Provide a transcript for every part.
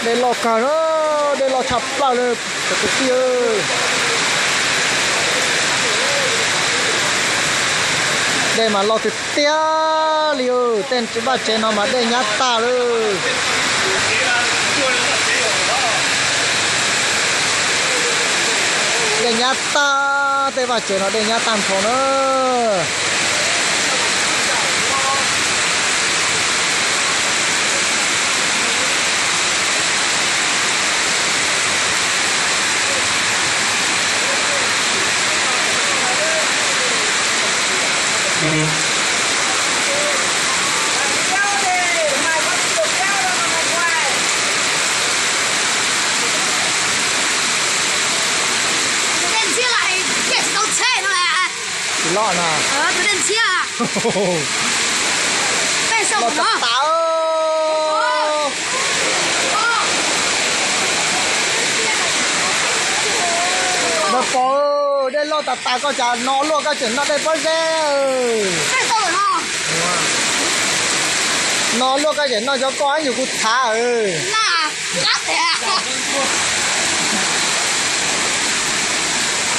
Dej loj kawg na, dej loj tshaj plaws li cov kwv tij. Dej mas loj tiag tiag li, tej vaj tsev no mas dej nyab tag lawm. Dej nyab tag, tej vaj tsev no dej nyab tag nrho na. Tsis loj na. Loj tas tas. Npawg Pov, dej loj tas tas koj cas no luaj koj tseem noj dej pob zeb. No luaj koj tseem noj cov koj ib nyuag kuv txhav.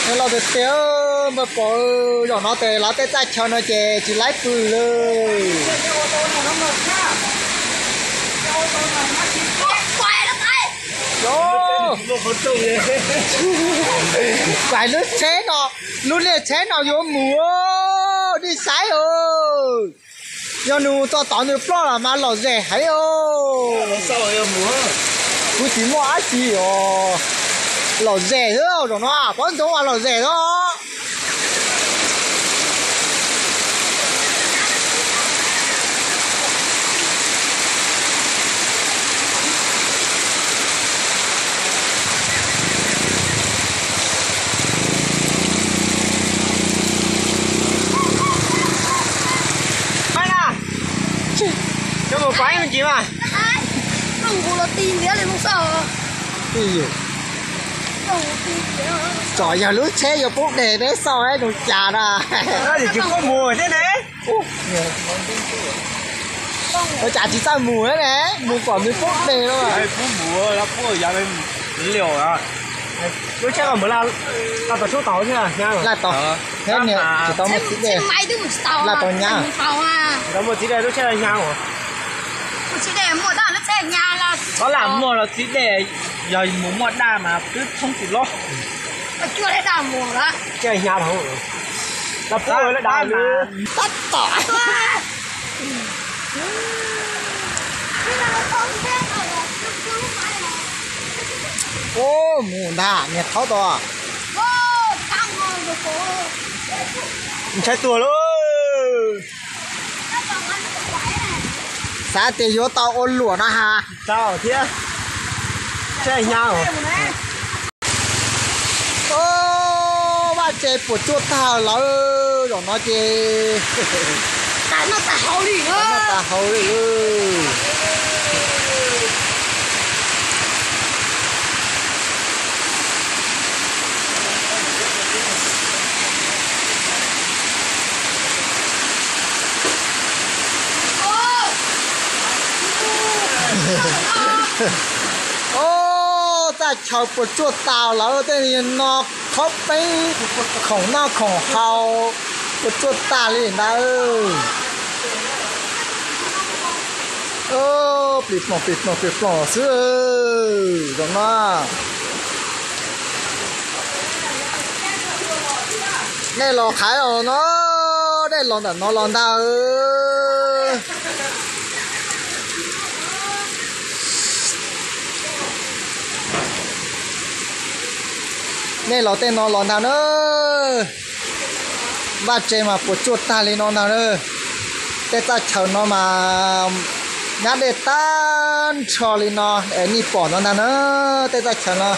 Dej loj tiag tiag, npawg Pov, zaum no tes lawv tej txaj chaw no ces tsis laib pw lawm. Kuv lub tsheb no, lub liaj tsheb no yuav mus, nej saib os. Yog nws tso tod nws ploj los mas lom zem heev os. Kuv tsis muaj dab tsi os. Lom zem xwb, zaum no pob ntxoov mas lom zem xwb. Cov mus pab me ntsis mas. Tsom yog lub tsheb yuav poob deg peb xauj zoo cas na. Ua cas tsis txawj mus ne, mus kom nws poob deg no. Lub tsheb ko mus laj tau tshoob tau thiab, laj tau, tsis tau muaj txib dej, laj tau nyab, tsis tau muaj txib dej lub tsheb nyab. Txhob lam muaj los txib dej, yog mus muaj daj mas twb tshoob tsis lob. Tsheb nyab, tab tom. Mus ntag, niag thaub tod. Ntshai tuag lauj. Xav tias yuav tau ua luam no has. Tau thiab. Tsheb nyab. Vaj tse puas tsuaj tag lawm, zaum no ces noj tag hauv li. Ob, txaj chaw puas tsuaj tas lawm, tej no khob peeb, khoom noj khoom haus puas tsuaj tas li ntawd. Plis ploog plis ploog plis ploog xwb. Zaum no nej los qhaiv os no, nej los ntawm no los ntag. Nej los tej no los ntag na. Vaj tse mas puas tsuaj tag li no ntag na. Tej txaj chaw no mas nyab dej tag nrho li no es nej pom no ntag na. Tej txaj chaw no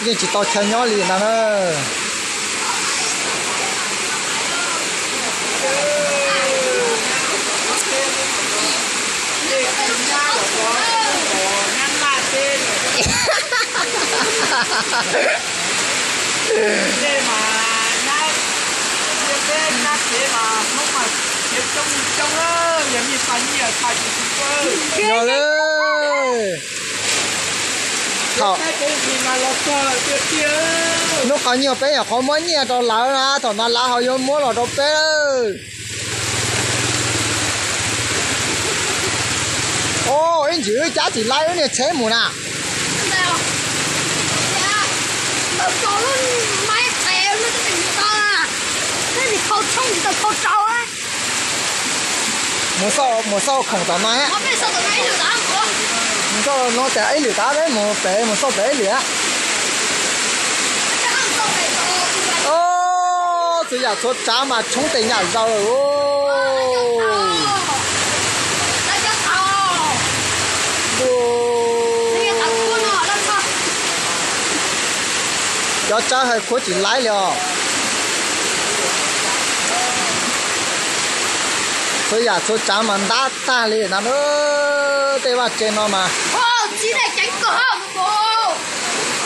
yeej tsis tau chaw nyob li ntag na. Yog li. Thaum hnub qhov nyuag peb nyuam qhuav muab nyiaj rau lawv na, thaum no lawv ho yuav muab los rau peb. Ib ntsis wb cab tsis laib wb niag tsheb mus na. Mus xauj, mus xauj khoom tom no. Mus xauj no tas ib lwm tas peb mus pem, mus xauj pem ib lwm. Txhua yam txhua tsav mas tshoob tes nyam zaws lawm. Cov tsawb hais khuab tsis laib li os. Txhua yam txhua tsav mas ntab tag li na. Tej vaj tse no mas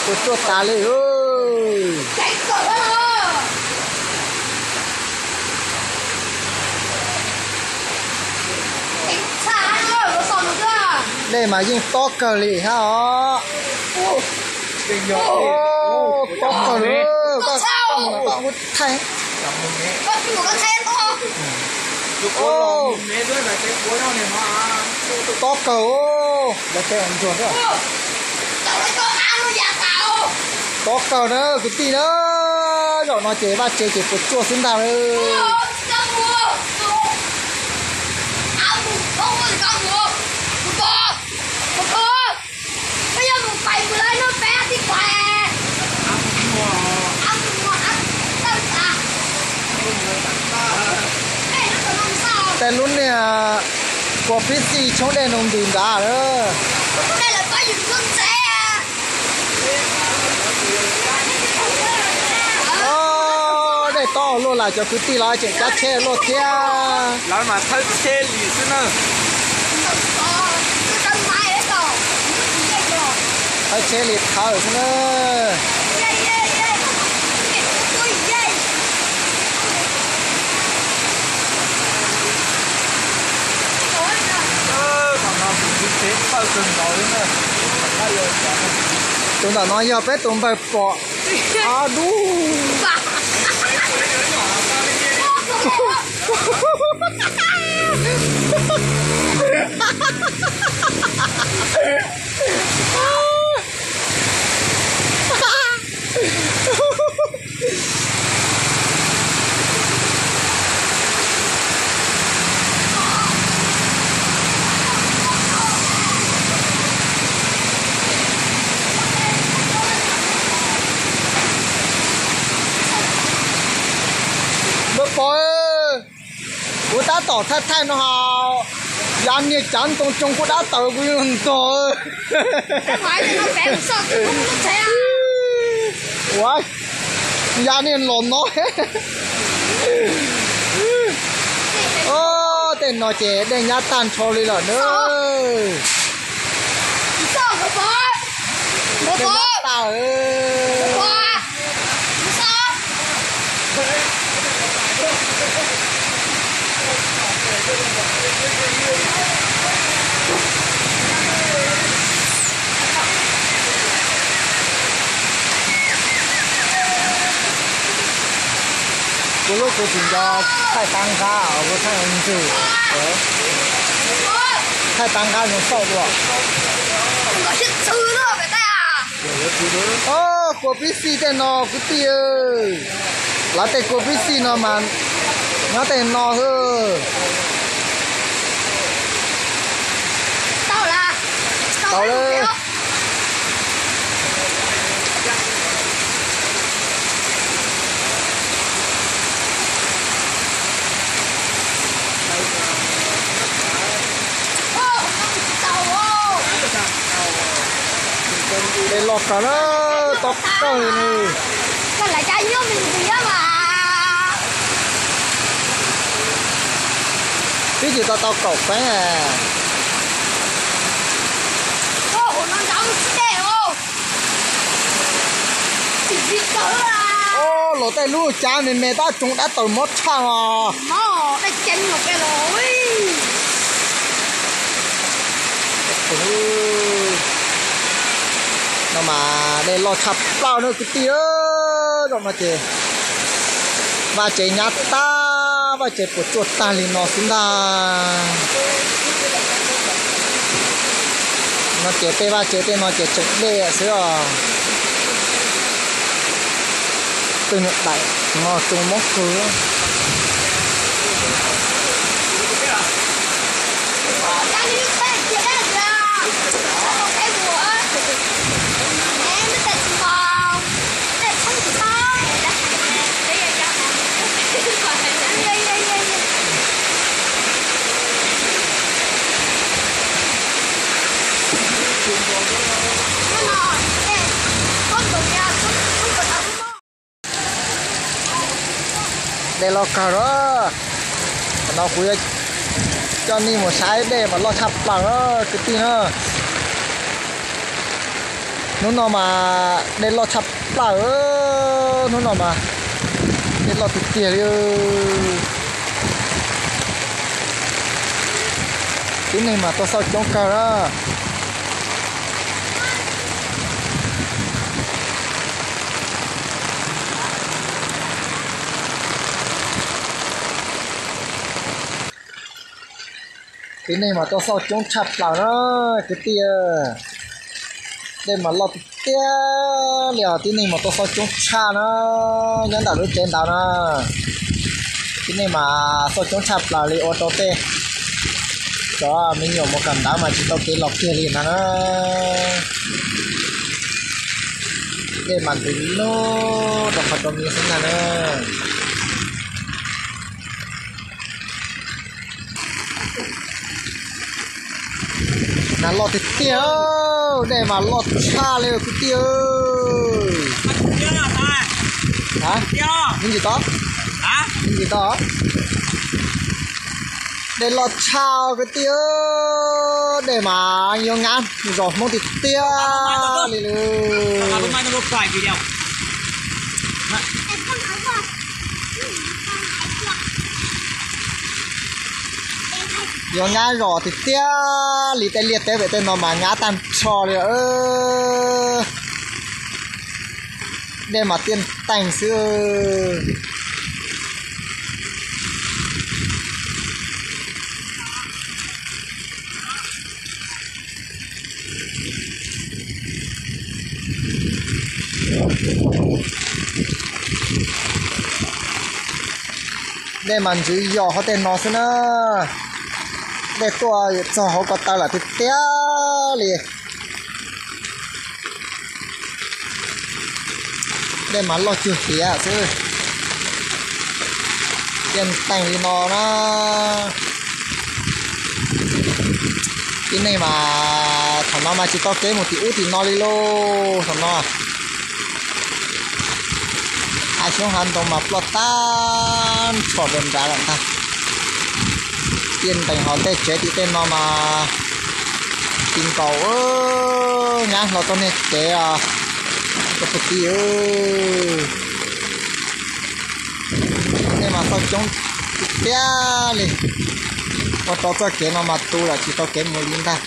puas tsuaj tas li. Dej mas yeej tob kawg li thiab os. Tob kawg li. Tob kawg. Tob kawg na kwv tij na. Zaum no ces vaj tse ces puas tsuaj xwb ntag na. Tej lub niag kua pib xij tshoob dej nug ntis nrad lawm. Dej tob luaj lawm, cov kwv tij los tseem cab tsheb luaj thiab. Lawv mas thawb tsheb li xwb na. Thawb tsheb li thawb xwb na. Tus ntawm no yog peb tus npawg pom. Ab dub. Npawg pom, kuv tab tom thaij thaij no ha, ya niag cav ntoo tsoo kuv dab taws kuv yuav ntog. Ua, ya niag los no. Tej no ces dej nyab tag nrho li lawm na. Dej nyab tag. Kuv lub kuv tsis nco thaij tab nqab, kuv thaij ntxwg. Thaij tab nqab zoo xauj dua. Kua pib xij tej no kwv tij, lawv tej kua pib xij no mas nyob tej no xwb. Tau lawm. Es los kawg na, tob kawg li ne. Twb tsis tau tau kaum feeb. Los tej lub cav me me tab tsoov dab taws mob tshaj os. Mas dej loj tshaj plaws na kwv tij. Zaum no ces vaj tsev nyab tag, vaj tsev puas tsuaj tag li no xwb ntag. No ces tej vaj tsev tej no ces tseem dej xwb os. Twb nyuam daim no tsoos mob kawg. Dej loj kawg na. Tam no kuv yuav coj nej mus saib dej mas loj tshaj plaws na kwv tij na. Hnub no mas dej loj tshaj plaws, hnub no mas dej loj tiag tiag li. Tib neeg mas tuaj xauj coob kawg na. Tib neeg mas tuaj xauj coob tshaj plaws na kwv tij. Dej mas loj tiag tiag li os, tib neeg mas tuaj xauj coob tshaj na. Nyob ntawm lub tsev ntawd na, tib neeg mas xauj coob tshaj plaws li ua rau tej cov me nyuam mus kawm ntawv mas tsis tau kev los kiag li ntag na. Dej mas ntws loj rau qhov rau miv xwb ntag na. Nas loj tiag tiag, dej mas loj tshaj li kwv tij. Ntsis to, ntsis to. Dej loj tshaj kwv tij, dej mas yuav nyab zos Hmoob tiag tiag li lawm. Yuav nyab zos tiag tiag li, tej liaj teb pem tej no mas nyab tag nrho li. Dej mas tiaj teeg xwb. Dej mas ntswv yos hauv tej no xwb na. Dej tuaj txog hauv ko taw lawm tiag tiag li. Dej mas loj cuag hiav xwb. Tiaj teeg li no na. Tib neeg mas thaum no mas tsis tau kev mus tim ub tim no li lauj. Thaum no hav xyoob hav ntoo mas ploj tag nrho rau nrad lawm ntag. Tiaj teeg hauv tej tsev tim tej no mas ti nkaus, nyab hlo tau niag kev rau puag tim. Dej mas xauj coob tiag tiag li, ua rau txoj kev no mas tu lawm tsis tau kev mus li ntag.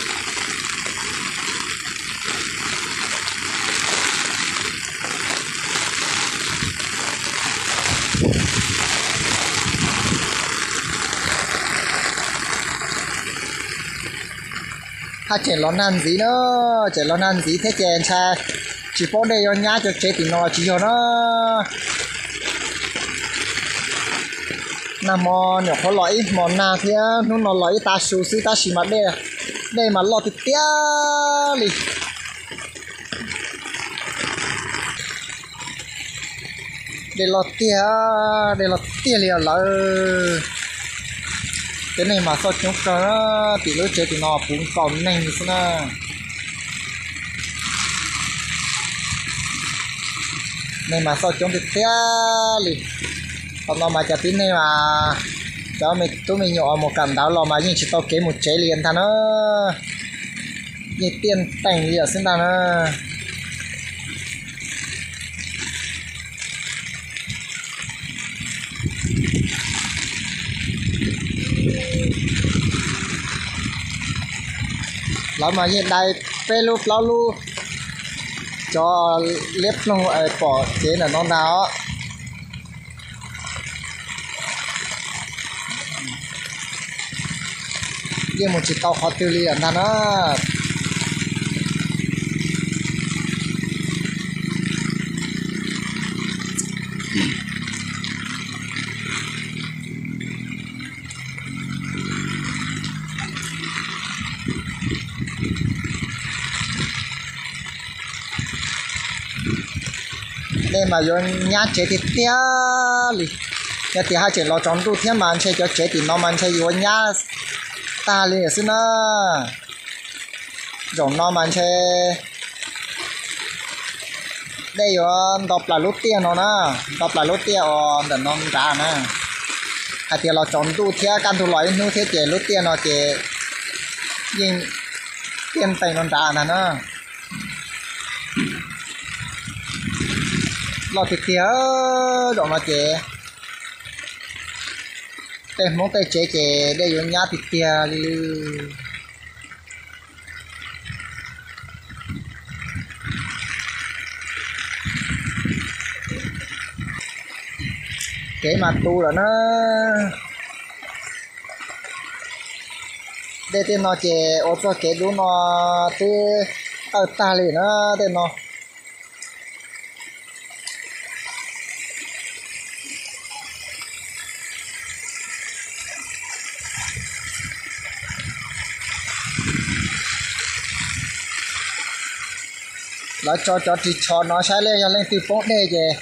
Haj tseem los nag ntxiv na, tseem los nag ntxiv thiab ces ntshai tsis paub dej yuav nyab cov tsev tim no tsis yog na. Nag hmo nyuam qhuav los ib hmos nag thiab hnub no los ib tav su xwb tab sis mas dej, dej mas loj tiag tiag li. Dej loj tiag, dej loj tiag li os lawm. Tib neeg mas xauj coob kawg, tim lub tsev tim no puv nkaus neeg xwb na. Neeg mas xauj coob tiag tiag li. Thaum no mas cov tib neeg mas cov me tub me nyuam uas mus kawm ntawv los mas yeej tsis tau kev mus tsev li ntag na. Yeej tiaj teeg li xwb ntag na. Lawv mas yeej dai peb lub plaub lub Cov liab ploog pom kev ntawm no ntag os. Yeej mus tsis tau qhov twg li lawm ntag na. Dej mas yuav nyab tsev tiag tiag li. Yog tias haj tseem los tsaus ntuj thiab mas ntshe cov tsev tim no mas ntshe yuav nyab tag li xwb na. Zaum no mas ntshe dej yuav nto plaws lub tiaj no na, nto plaws lub tiaj uas ntawm no nrad na. Hais tias los tsaus ntuj thiab kaj ntug los ib hnub thiab ces lub tiaj no ces yeej tiaj ntees no nrad ntag na. Loj tiag tiag, zaum no ces tej Hmoob tej tsev ces dej yuav nyab tiag tiag li. Kev mas tu lawm na. Dej tej no ces ua txoj kev dub no twb tawj tag li na tej no. Lawv tso cov ris tsho no saib yog leej twg poob dej ces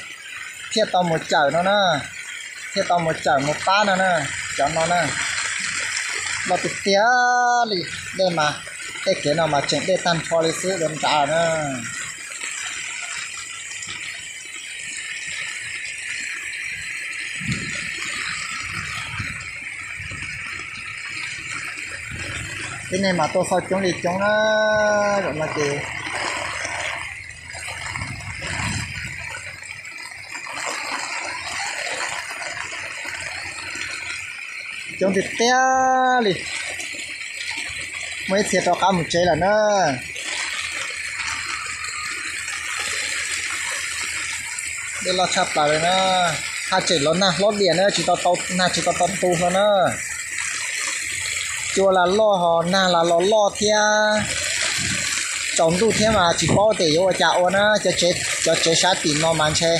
thiaj tau mus cawm no na, thiaj tau mus cawm mus pab no na. Cov no na, loj tiag tiag li. Dej mas, tej kev no mas tseem dej tag nrho li xwb, dej nrad na. Tib neeg mas tuaj xauj coob li coob na, zaum no ces coob tiag tiag li. Muaj ib txhia rov qab mus tsev lawm na. Dej loj tshaj plaws li na. Haj tseem los nag hlob diam na, tsis tau, nag tsis tau tau tu hlo na. Cua lam loj ho nag lam los loj thiab, tsaus ntuj thiab mas tsis paub tias yuav ua cas ua na. Cov tsev sab tim no mas ntshe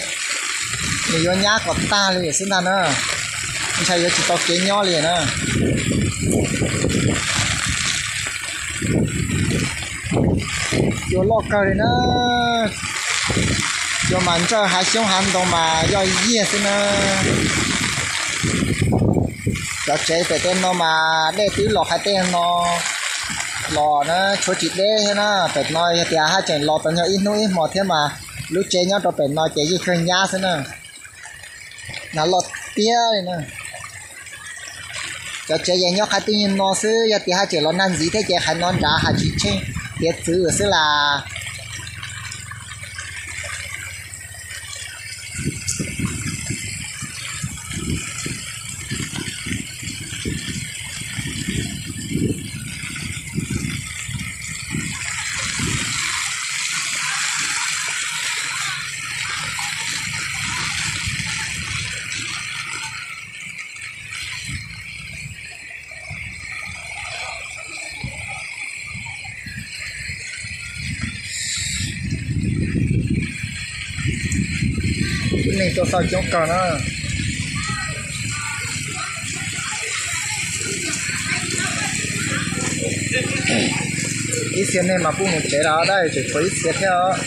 nws yuav nyab kom tag li xwb ntag na, ntshai yuav tsis tau kev nyob li na. Cua loj kawg li na, cua mas ntsawj hav xyoob hav ntoo mas yoj yiag xwb na. Cov tsev pem tej no mas dej twb los qhov tej no los na, tshuav tsis deb thiab na. Pem no yog tias haj tseem los tau nyob ib hnub ib hmo thiab mas lub tsev nyob rau pem no ces yeej kawg nyab xwb na. Nag loj tiag li na. Cov tsev yeej nyob qhov twg no xwb, yog tias haj tseem los nag ntxiv thiab ces qhov no nrad haj tsis tsheej hiav txwv xwb las. Tib neeg tuaj xauj coob kawg na. Ib txhia neeg mas kuj mus tsev lawm, dab tseem tshuav ib txhia thiab os.